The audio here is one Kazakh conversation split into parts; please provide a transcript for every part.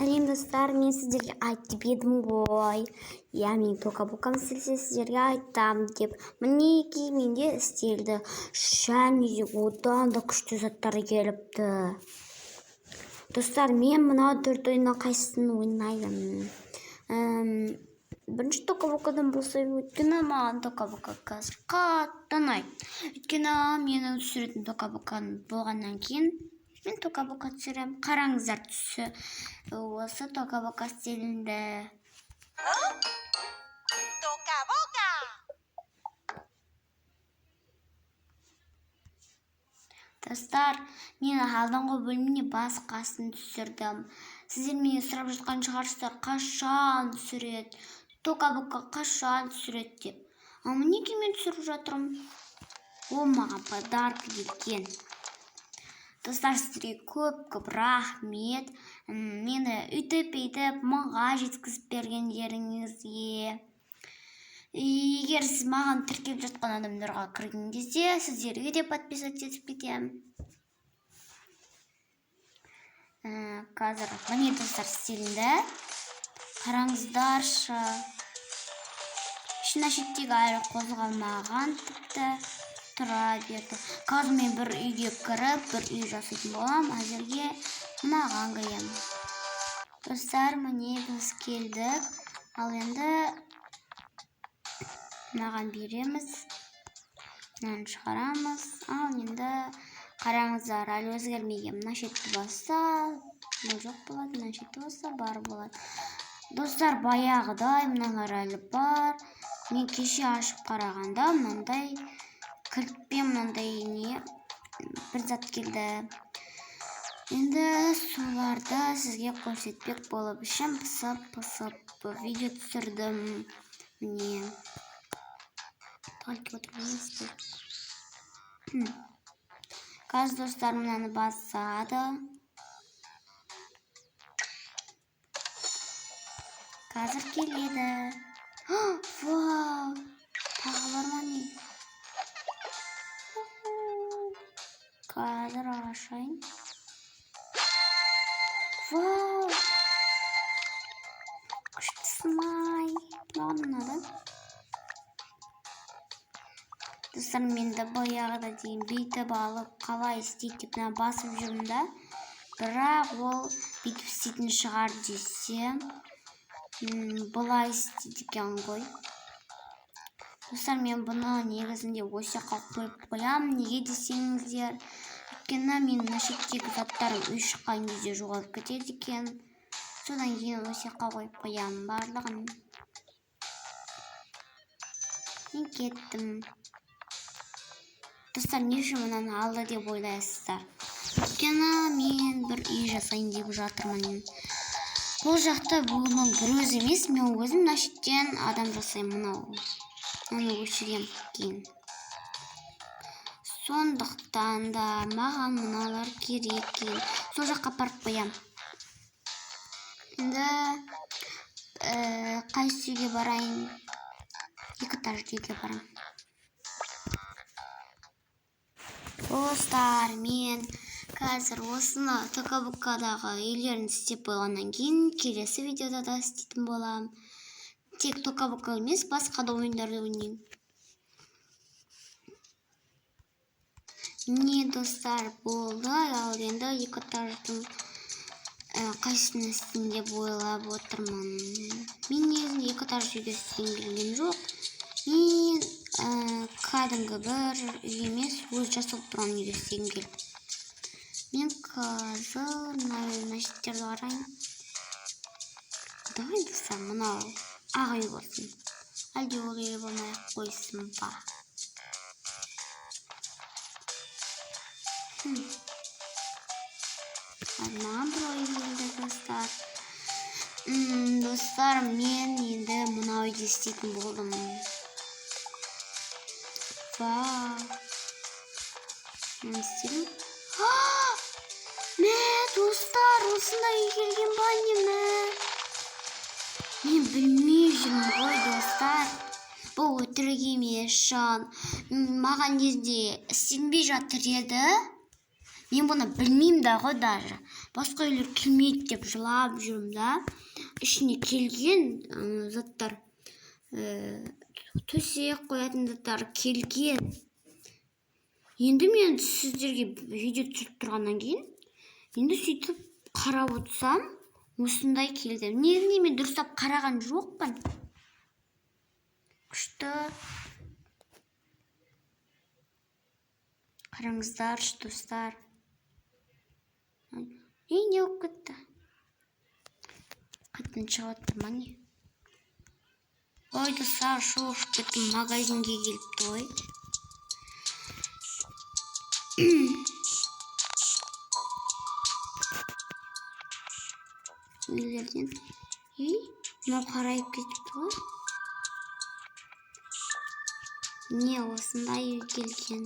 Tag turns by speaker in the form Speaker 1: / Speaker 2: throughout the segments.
Speaker 1: Сәлем, достар! Мен сіздерге айтып едім ғой, иә, мен Тока Бокам істелсе, сіздерге айтам деп. Мінекей, менде істелді және де одан да күшті заттар келіпті. Достар, мен мына төрт ойыннан қайсысын ойнаймын? Бірінші Тока Бокадан бастаймын, өйткені маған Тока Бока қазір қатты ұнайды. Өйткені менің түсіретін Тока Бокам болғаннан кейін мен Тока Бока түсіремін. Қараңыздар, түсі осы Тока Бока стилінде.
Speaker 2: Toca Boca!
Speaker 1: Достар, мен алдыңғы бөліміне басқасын түсірдім. Сіздер менен сұрап жатқан шығарсыздар, қашан түсіреді Тока Бока, қашан түсіреді деп. Ал мінекей, мен түсіріп жатырмын. Ол маған подарок келген. Достар, сіздерге көп көп рахмет, мені өйтіп бүйтіп 1000-ға жеткізіп бергендеріңізге. Егер сіз маған тіркеліп жатқан адамдарға кірген кезде, сіздерге де подписаться етіп кетемін. Қазір, міне, достар, істелінді, қараңыздаршы. Мына шеттегі әлі қозғалмаған, тіпті тұра берді. Қазір мен бір үйге кіріп, бір үй жасайтын боламын. Әзірге мынаған кіремін. Достар, міне, біз келдік. Ал енді мынаған береміз, мынаны шығарамыз. Ал енді қараңыздар, әлі өзгермеген. Мына шетті басса, мынау жоқ болады, мына шетті басса, бар болады. Достар, баяғыдай мыналар әлі бар. Мен кеше ашып қарағанда, мынандай кілтпен мынандай не бір зат келді. Енді соларды сізге көрсетпек болып, ішім пысып пысып видео түсірдім. Міне, только отырмыз. Қазір, достар, мынаны басады. Қазір келеді. Вау, тағы бар ма, не? Қазір ашайын. Вау, күштісің ай, маған ұнады. Достар, мен де баяғыда дейін бүйтіп алып, қалай істейді деп, мына басып жүрмін да. Бірақ ол бүйтіп істейтін шығар десем, былай істейді екен ғой. Достар, мен бұны негізінде осы жаққа қойып қоямын. Неге десеңіздер, өйткені мен мына шеттегі заттарым үй шыққан кезде жоғалып кетеді екен. Содан кейін осы жаққа қойып қоямын барлығын. Мен кеттім. Достар, не үшін мынаны алды деп ойлайсыздар? Өйткені мен бір үй жасайын деп жатырмын. Бұл жақта бұның бір өзі емес, мен өзім мына шеттен адам жасаймын. Мынау, мынаны өшіремін кейін. Сондықтан да маған мыналар керек кейін. Сол жаққа апарып қоямын. Енді қайсы үйге барайын? Екі этажды үйге барамын. Достар, мен қазір осыны Тока Бокадағы үйлерін істеп болғаннан кейін, келесі видеода да істейтін боламын. Тек Тока Бока емес, басқа да ойындарды ойнаймын. Міне, достар, болды. Ал енді екі этаждың қайсысын істейін деп ойлап отырмын. Мен негізінде екі этаж үйге істегім келген жоқ. Мен кәдімгі бір үй емес, өзі жасалып тұрған үйге істегім келді. Мен қазір мына шеттерді қарайын. Давай, достар, мынау ақ үй болсын. Әлде ол үй болмай ақ қойсын ба? Маған бір ой келді, достар. Достар, мен енді мына үйде істейтін болдым. Вау. Не істедім? Мә, достар, осындай үй келген ба, не, мә? Мен білмей жүрмін ғой, достар. Бұл өтірік емес, шын. Маған кезде сенбей жатыр еді. Мен бұны білмеймін да ғой даже. Басқа үйлер келмейді деп жылап жүрмін да. Ішіне келген заттар, төсек қоятын заттар келген. Енді мен сіздерге видео түсіріп тұрғаннан кейін, енді сөйтіп қарап отырсам, осындай келді. Негізінде мен дұрыстап қараған жоқпын. Күшті. Қараңыздаршы, достар. Не болып кетті? Қайтадан шығып жатыр ма не? Ой, достар, шошып кеттім, магазинге келіпті ғой. Үйлерден. Ей, мынау қарайып кетіпті ғой. Не, осындай үй келген.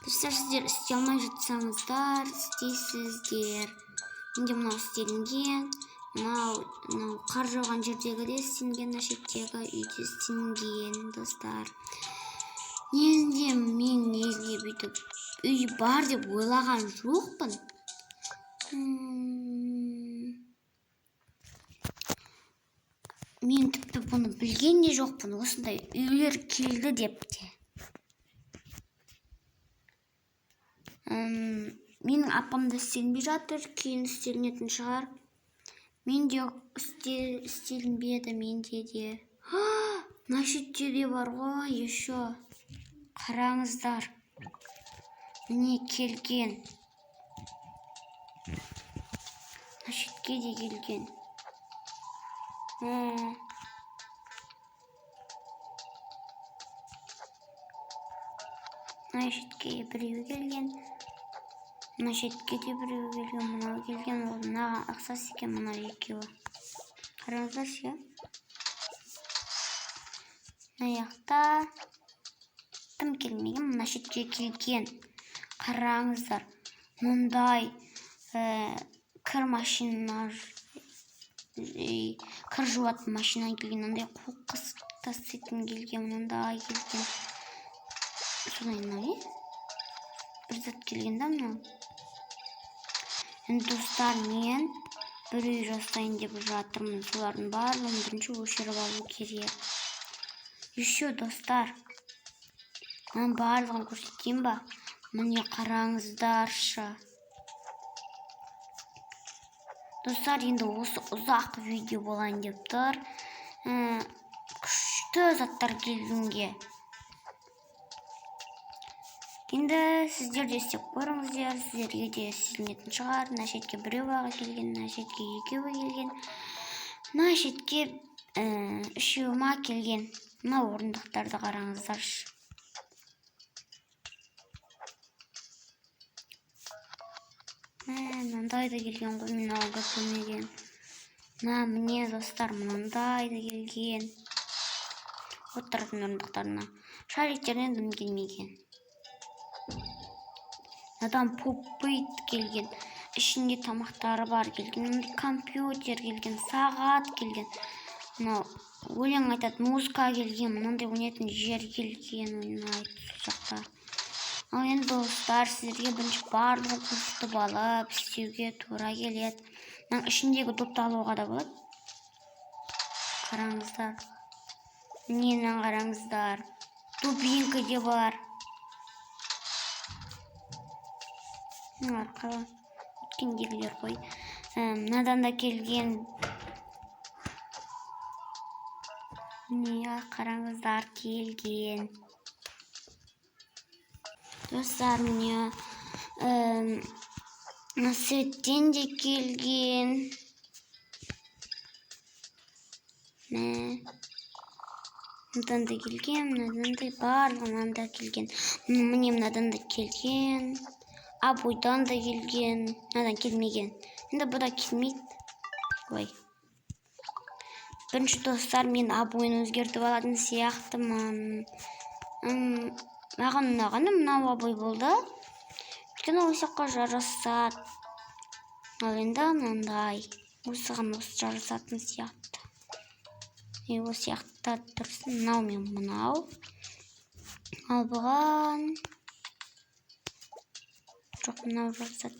Speaker 1: Достар, сіздер істей алмай жатсаңыздар, істейсіздер. Менде мынау істелінген, мынау қар жауған жердегі де істелінген, мына шеттегі үйде істелінген, достар. Негізінде мен негізінде бүйтіп үй бар деп ойлаған жоқпын. Мен тіпті бұны білген де жоқпын, осындай үйлер келді деп те. Менің апам да істелінбей жатыр, кейін істелінетін шығар. Мен де істелінбеді, менде де. Мына шетте де бар ғой, еще. Қараңыздар. Міне келген. Мына шетке де келген. Мына шетке біреу келген. Мына шетке де біреу келген, мынау келген, ол мынаған ұқсас екен, мынау екеуі. Қараңыздаршы, иә? Мына жақта тым келмеген, мына шетке келген. Қараңыздар, мұндай кір машина, кір жуатын машина келген, мынандай қоқыс таситын келген, мынандай келген. Содан мынау не? Бір зат келген да мынау. Енді достар, мен бір үй жасайын деп жатырмын. Солардың барлығын бірінші өшіріп алу керек. Еще, достар, мынаның барлығын көрсетейін ба? Міне қараңыздаршы. Достар, енді осы ұзақ видео болайын деп тұр. Күшті заттар келгенге. Енді сіздер де істеп көріңіздер, сіздерге де істелінетін шығар. Мына шетке біреу ағы келген, мына шетке екеуі келген, мына шетке үшеуі ма келген. Мына орындықтарды қараңыздаршы. Мынандай да келген ғой, мен алға көрмеген. Мына міне, достар, мынандай да келген. Отыратын орындықтарына. Шариктерінен дым келмеген. Мынадан попыт келген. Ішінде тамақтары бар келген. Мынандай компьютер келген, сағат келген. Мынау өлең айтатын музыка келген, мынандай ойнайтын жер келген, ойнайды сол жақта. Ал енді достар, сіздерге бірінші барлығын көрсетіп алып істеуге тура келеді. Мынаның ішіндегі допты алуға да болады. Қараңыздар. Міне қараңыздар. Дубинка де бар. Мыналар қалай? Өткендегілер ғой. Мынадан да келген. Міне қараңыздар, келген. Достар, міне мына светтен де келген. Міне. Мынадан да келген, мынадан да, барлығынан да келген. Міне мынадан да келген. Абойдан да келген, мынадан келмеген. Енді бұ да келмейді. Ой. Бірінші, достар, мен обойын өзгертіп алатын сияқтымын. Маған ұнағаны мынау обой болды. Өйткені ол жаққа жарасады. Ал енді мынандай. Осыған осы жарасатын сияқты. И осы жақта тұрсын мынау мен мынау. Ал бұған жоқ, мынау жарасады.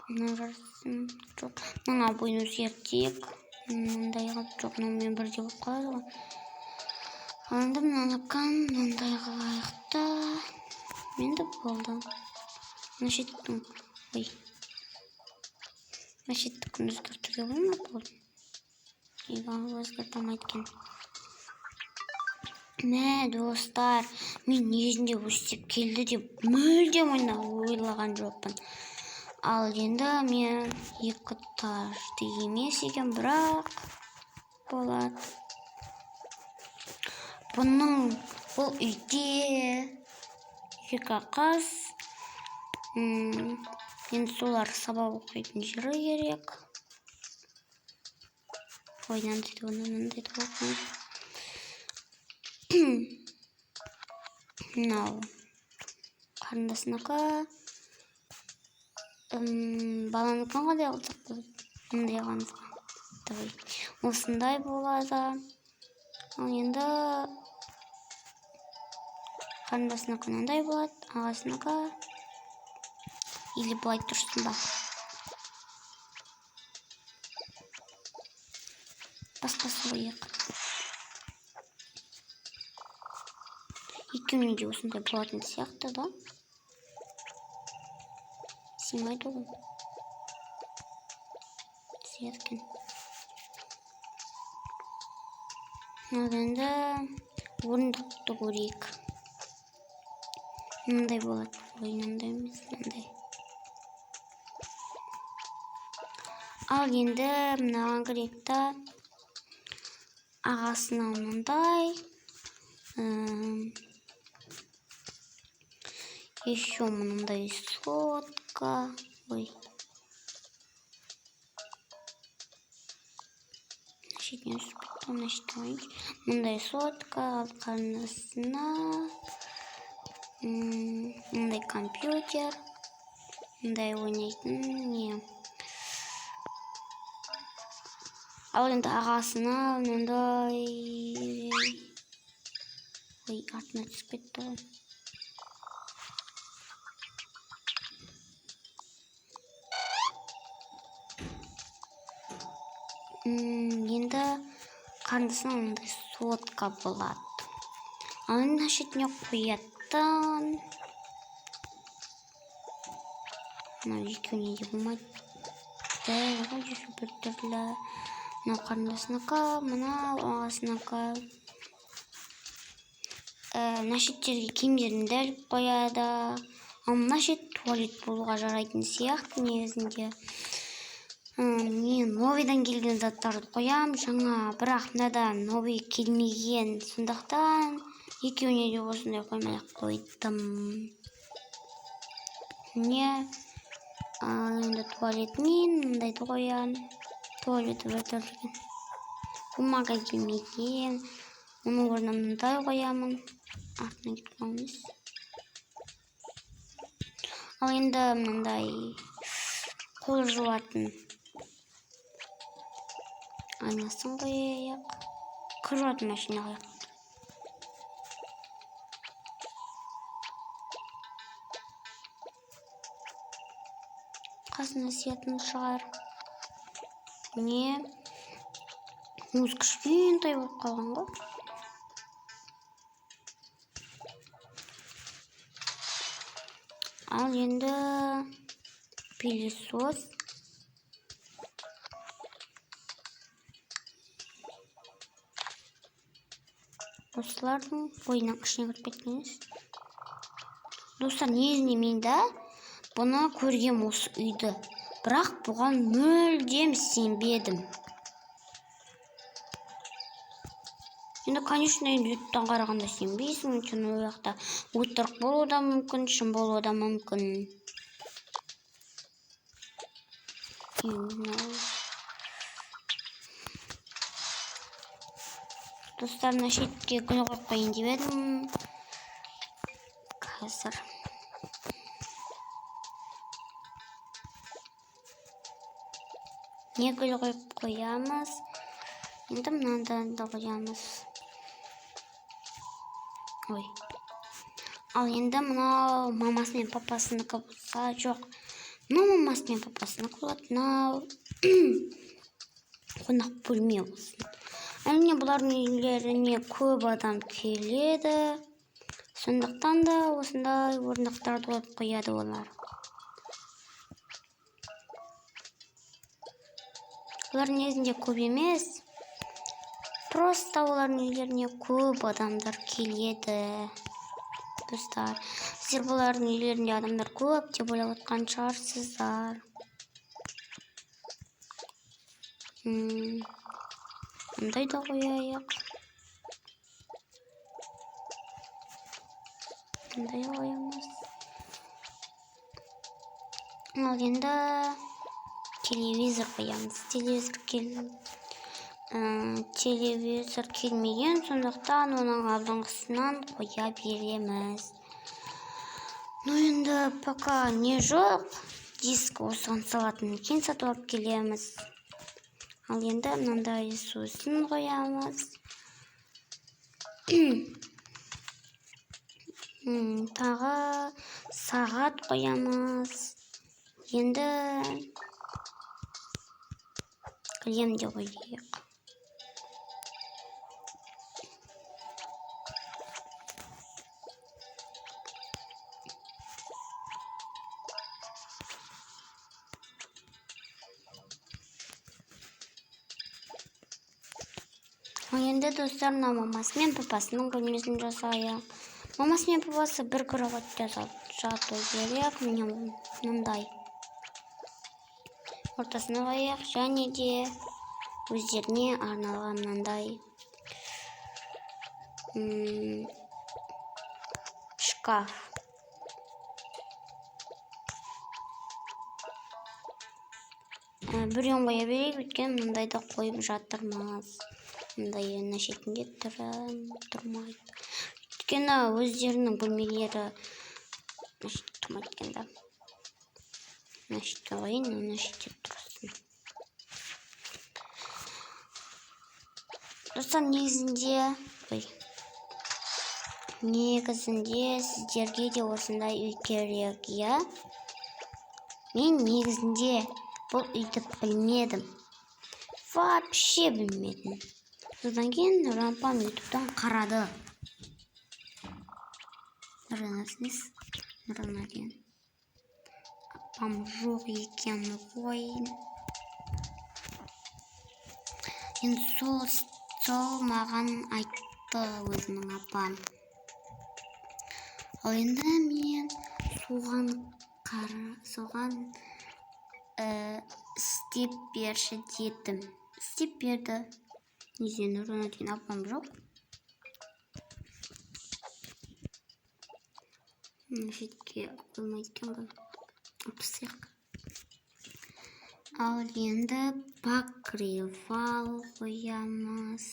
Speaker 1: Мынау жарасын. Жоқ, мына обойын өзгертейік. Мынандай қылып, жоқ, мынаумен бірдей болып қалады ғой. Ал енді мынаныкін мынандай қылайық та. Енді болды. Мына шеттің, ой, мына шеттікін өзгертуге болмайды болды. Неге өзгерте алмайды екен? Мә, достар, мен негізінде өстіп келді деп мүлдем ойлаған жоқпын. Ал енді мен екі этажды емес екен, бірақ болады. Бұның бұл үйде екі қыз, енді солар сабақ оқитын жері керек. Ой, мынандай да, мынандай да оқимын. Мынау қарындасынікі. Баланыкін қандай қылсақ болады? Мындай қыламыз ғой. Давай. Осындай болады. Ал енді қарындасынікі мынандай болады, ағасынікі или былай тұрсын ба? Басқасы қояйық. Екеуіне де осындай болатын сияқты да. Сыймайды ғой. Сияды екен. Ал енді орындықты көрейік. Мынандай болады. Ой, мынандай емес, мынандай. Ал енді мынаған кірейік та. Ағасына мынандай. Еще мынандай сотка. Ой. Шетіне түсіп кетті, мына шетке қояйыншы. Мындай сотка, ал қарындасына, мындай компьютер, мындай ойнайтын не. Ал енді ағасына мынандай. Ой, артына түсіп кетті ғой. Енді қарындасына мындай сотка болады. Ал енді мына шетіне қоятын. Мынау екеуіне де болмайды. Дәл ғой, еще бір түрлі. Мынау қарындасынікі, мынау ағасынікі. Мына шеттерге киімдерін де іліп қояды. Ал мына шет туалет болуға жарайтын сияқты негізінде. Мен новыйдан келген заттарды қоям жаңа, бірақ мынада новый келмеген, сондықтан екеуіне де осындай қоймай ақ қойдым. Міне, ал енді туалетінен мындайды қоямын. Туалеті бір түрлі екен. Бумага келмеген. Оның орнына мындай қоямын. Артына кетіп қалмас. Ал енді мындай қол жуатын айнасын қояйық. Кір жуатын машина қояйық. Қасына сиятын шығар. Міне, өзі кішкентай болып қалған ғой. Ал енді пылесос. Осылардың ойынан ішіне кіріп кеткенбіз. Достар, негізінде мен де бұны көргем осы үйді. Бірақ бұған мүлдем сенбедім. Енді, конечно, енді ютубтан қарағанда сенбейсің, өйткені ол жақта өтірік болуы да мүмкін, шын болуы да мүмкін. Достар, мына шетке гүл қойып қояйын деп едім. Қазір. Не гүл қойып қоямыз. Енді мынаны да қоямыз. Ой. Ал енді мынау мамасы мен папасынікі болса, жоқ. Мынау мамасы мен папасыныкі болады. Мынау қонақ бөлме болсын. Әрине, бұлардың үйлеріне көп адам келеді. Сондықтан да осындай орындықтарды қойып қояды олар. Олар негізінде көп емес. Просто олардың үйлеріне көп адамдар келеді. Достар, сіздер бұлардың үйлерінде адамдар көп деп ойлап отқан шығарсыздар. Мындай да қояйық. Мындай қоямыз. Ал енді телевизор қоямыз. Телевизор келмеген, сондықтан оның алдыңғысынан қоя береміз. Ну енді пока не жоқ, диск осыған салатын кейін сатып алып келеміз. Ал енді мынандай сусын қоямыз. Тағы сағат қоямыз. Енді кілем де қояйық. Ал енді достар, мына мамасы мен папасының бөлмесін жасайық. Мамасы мен папасы бір кроватьта жату керек. Міне мындай ортасына қояйық. Және де өздеріне арналған мынандай шкаф. Біреуін қоя берейік, өйткені мынандайды қойып жатырмыз. Мындай мына шетінде тұрмайды. Өйткені өздерінің бөлмелері мына шетте тұрмайды екен да. Мына шетке қояйын, мына шетте тұрсын. Достар, негізінде сіздерге де осындай үй керек, иә? Мен негізінде бұл үйді білмедім. Вообще білмедім. Содан кейін Нұран апам ютубтан қарады. Нұран деген апам жоқ екен ғой. Енді сол маған айтты өзінің апам. Ал енді мен соған істеп берші дедім. Істеп берді. Неге Нұрана деген апам жоқ? Мына шетке қоймайды екен ғой. Пысық. Ал енді покрывал қоямыз.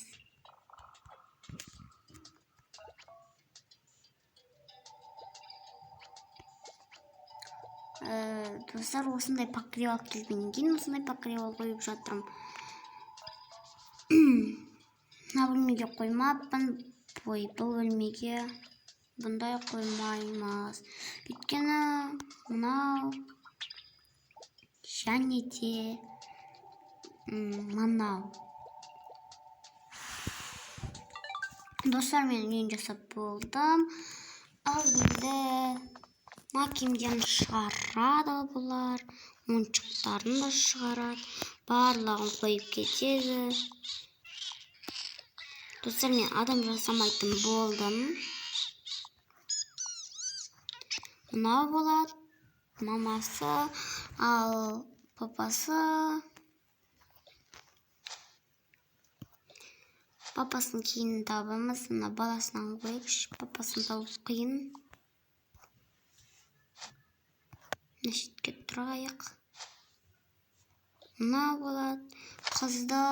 Speaker 1: Достар, осындай покрывал келгеннен кейін осындай покрывал қойып жатырмын. Мына бөлмеге қоймаппын. Ой, бұл бөлмеге бұндай қоймаймыз. Өйткені мынау және де мынау. Достар, мен үйін жасап болдым. Ал енді мына киімдерін шығарады бұлар. Ойыншықтарын да шығарады. Барлығын қойып кетеді. Достар, мен адам жасамайтын болдым. Мынау болады мамасы, ал папасы. Папасын кейін табамыз. Мына баласынан қояйықшы. Папасын табу қиын. Мына шетке тұрайық. Мынау болады. Қызды.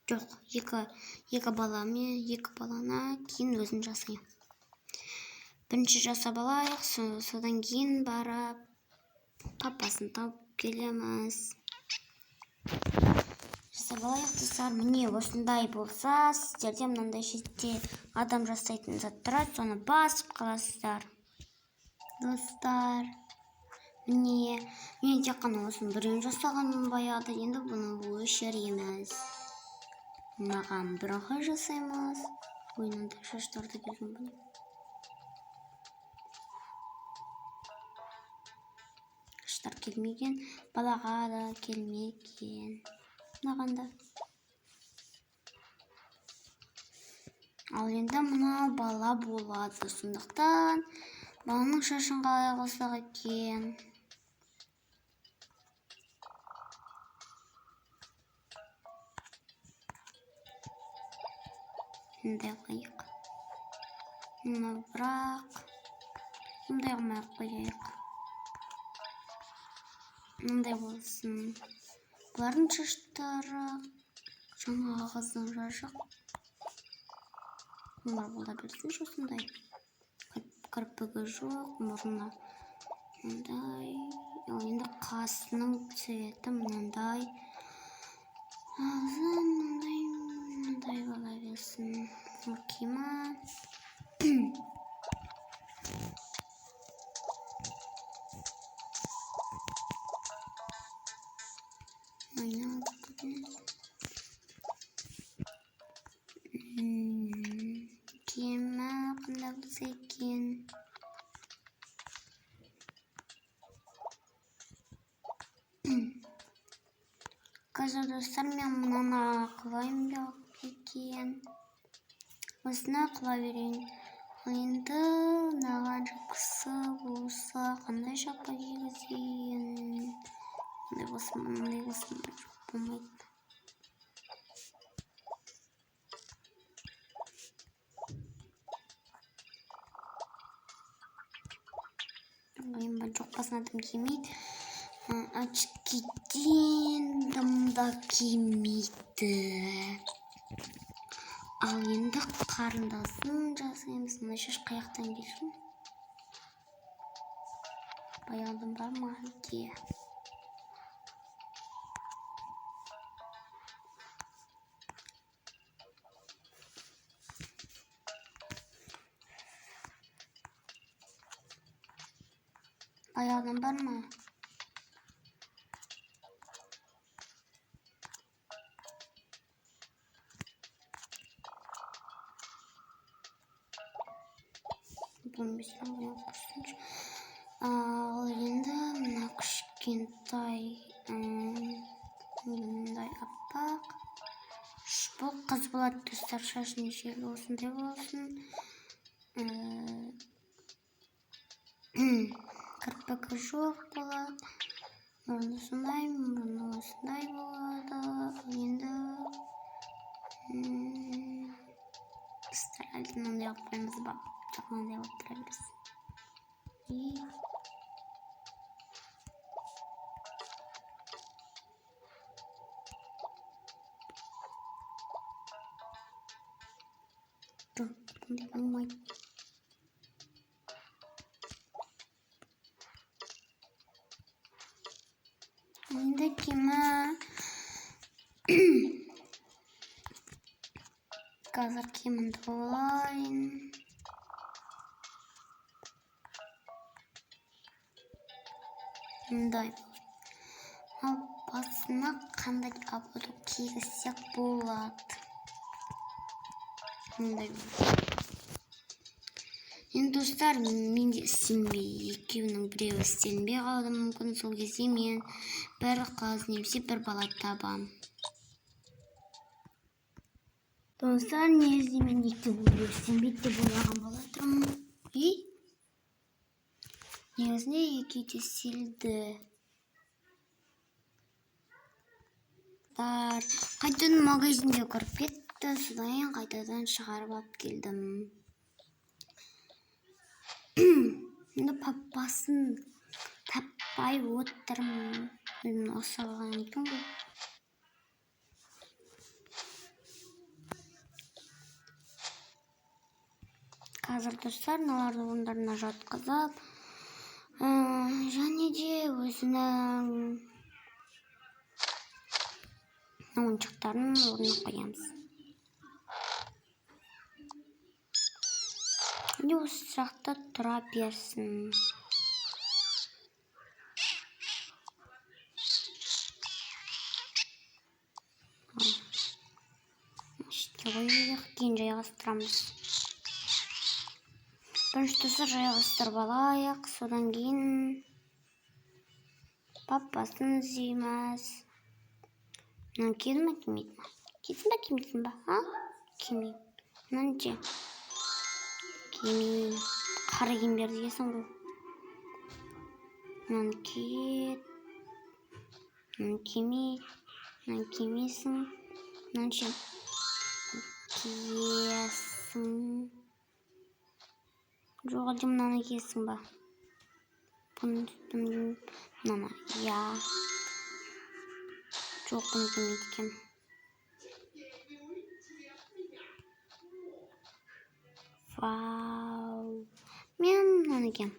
Speaker 1: Жоқ, екі баламен, екі баланы кейін өзім жасаймын. Бірінші жасап алайық, содан кейін барып папасын тауып келеміз. Жасап алайық, достар. Міне, осындай болса, сіздерде мынандай шетте адам жасайтын зат тұрады, соны басып қаласыздар. Достар, міне, мен тек қана осының біреуін жасағанмын баяғыда, енді бұны өшіреміз. Мынаған бірыңғай жасаймыз. Ой, мынандай шаштарды келген бұны. Шаштар келмеген, балаға да келмеген. Мынаған да. Ал енді мынау бала болады, сондықтан баланың шашын қалай қылсақ екен? Мындай қылайық. Мынау бірақ мындай қылмай ақ қояйық. Мындай болсын. Бұлардың шаштары жаңағы қыздың шашы. Бұлар бола берсінші осындай. Кірпігі жоқ, мұрны мындай. Ал енді қасының цветі мынандай. Аузы мынандай, мындай бола берсін. Окей ма? Киімі қандай болса екен? Қазір, достар, мен мынаны қылайын екен. Осыны қыла берейін. Ал енді мынаған шапкасы болса, қандай шапка кигізейін? Мындай болсын, мындай болсын, жоқ, болмайды. Ойын жоқ, басына дым кимейді. Очкиден дым да кимейді. Ал енді қарындасын жасаймыз. Мына шаш қаяқтан келсін? Баяғыдан бар ма әлде? Баяғыдан бар ма? Ал енді мына кішкентай, мындай аппақ. Бұл қыз болады, достар, шашының желі осындай болсын. Кірпігі жоқ болады. Мұрны осындай, мұрны осындай болады. Ал енді, достар, әлде мынандай қылып қоямыз ба? Жоқ, мынандай болып тұра берсін. И жоқ, бұндай болмайды. Енді киімі қазір киімімді алайын. Мындай болады. Ал басына қандай ободок кигізсек болады? Мындай болады. Енді, достар, менде істенбей, екеуінің біреуі істенбей қалуы мүмкін. Сол кезде мен бір қыз немесе бір бала табам. Достар, негізінде мен екеуінің біреуі істенбейді деп ойлаған болатынмын. И негізінде екеуі де істелді. Қайтадан магазинге кіріп кетті, содан кейін қайтадан шығарып алып келдім. Енді папасын таппай отырмын. Өзім ұқсаған екен ғой. Қазір, достар, мыналарды орындарына жатқызып, және де өзінің Мына ойыншықтарын орнына қоямыз. Енді осы жақта тұра берсін. Шетке қояйық, кейін жайғастырамыз. Бірінші достар жайғастырып алайық, содан кейін папасын іздейміз. Мынаны киеді ма, кимейді ма? Кисін ба, кимейсің ба? А? Кимеймін. Мынаны ше? Кимеймін. Қара киім берді дегенсің ғой. Мынаны киеді. Мынаны кимейді. Мынаны кимейсің. Мынаны ше? Киесің. Жоқ, әлде мынаны киесің ба? Бұны, мынаны, иә. Жоқ, бұны кимейді екен. Вау. Мен мынаны киемін.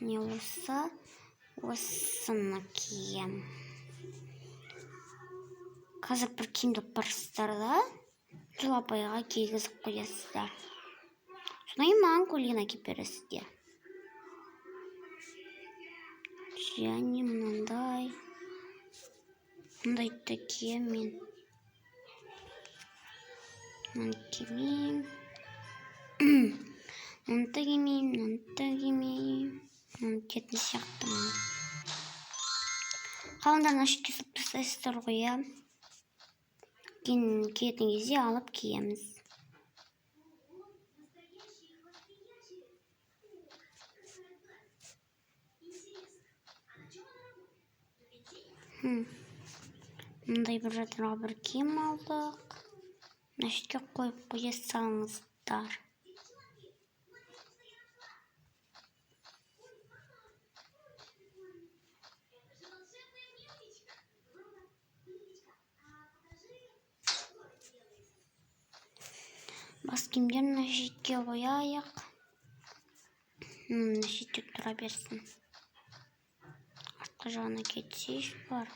Speaker 1: Не осы, осыны киемін. Қазір бір киімді барсыздар да, сол апайға кигізіп қоясыздар. Содан кейін маған көйлегін әкеліп бересіздер. Және мынандай. Мындайды киемін мен. Мынаны кимеймін. Мынаны да кимеймін, мынаны да кимеймін. Мынаны киетін сияқтымын. Қалғандарын ашып кесіп тастайсыздар ғой, иә? Кейін киетін кезде алып киеміз. Мындай бір жатырға бір киім алдық. Мына шетке қойып қоя салыңыздар. Бас киімдерін мына шетке қояйық. Мына шетте тұра берсін. Артқы жағына кетсейші бар.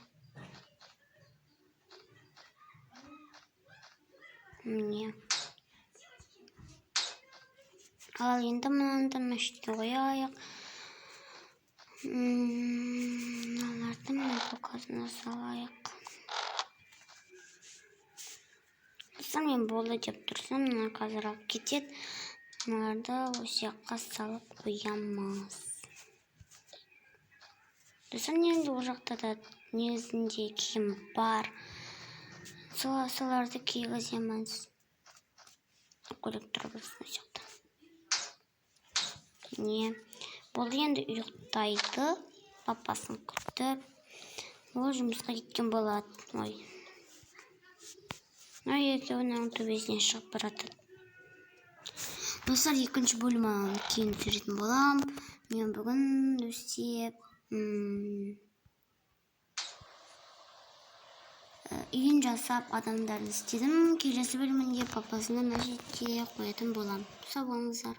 Speaker 1: Міне. Ал енді мынаны да мына шетке қояйық. Мыналарды мына полкасына салайық. Достар, мен болды деп тұрсам, мына қазір алып кетеді. Мыналарды осы жаққа салып қоямыз. Достар, енді ол жақта да негізінде киім бар. Соларды кигіземіз. Көйлек тұра берсін осы жақта. Не, болды енді ұйықтайды. Папасын күтіп. Ол жұмысқа кеткен болады. Ой. Мына екеуінің төбесіне шығып баратыр. Достар, екінші бөлімін кейін түсіретін боламын. Мен бүгін өстіп, үйін жасап адамдарды істедім. Келесі бөлімінде папасына мына жерге қоятын боламын. Сау болыңыздар.